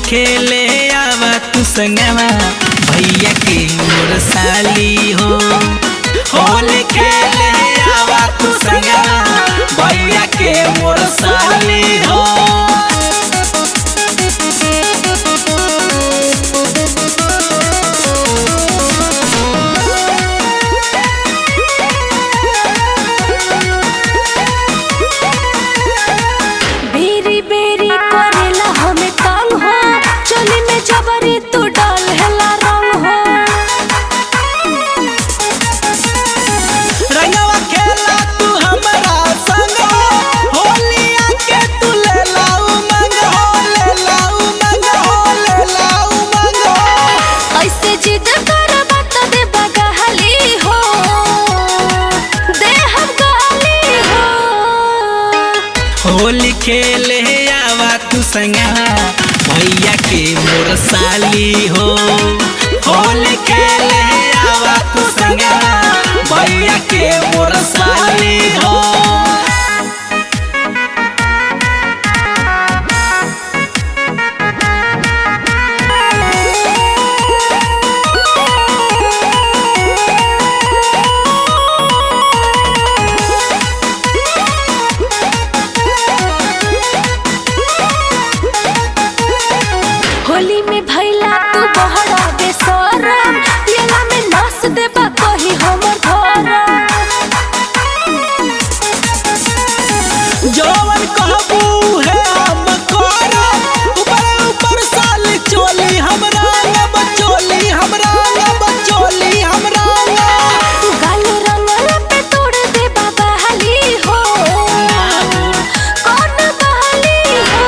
खेले आवा तू संगवा भैया के मोर साली हो। होली खेले आवा तू संगवा भैया के मोर साली हो। बेरी बेरी करेला हमें तंग हो, चोली में जबरी तू डाल हेला रंग हो। रंगवा खेला तू हमरा संग हो, होलिया के तू ले लाऊ मंग हो, ले लाऊ मंग हो, ले लाऊ मंग हो। ऐसे जिद करबा त देबा गाली हो, दे हम गाली हो। होली खेले आवा तू संगवा भैया के मोर साली हो। होली खेले आवा तू संगवा भैया के मोर साली हो। होली में भैला तू बहरा बेसरम, पियला में नास देबा कही हमर धरम। जवन कहबू है हम करब, ऊपर ऊपर साल चोली हमरा लब, चोली हमरा लब, चोली हमरा लब। गाल रंगला पे तोड़ दे बाबा हाली हो, कौन बहाली हो।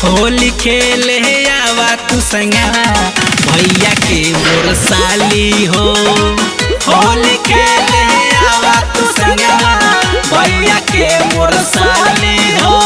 होली खेले आवा तू संगवा भैया के मोर साली हो। होली खेले आवा तू संगवा भैया के मोर साली हो।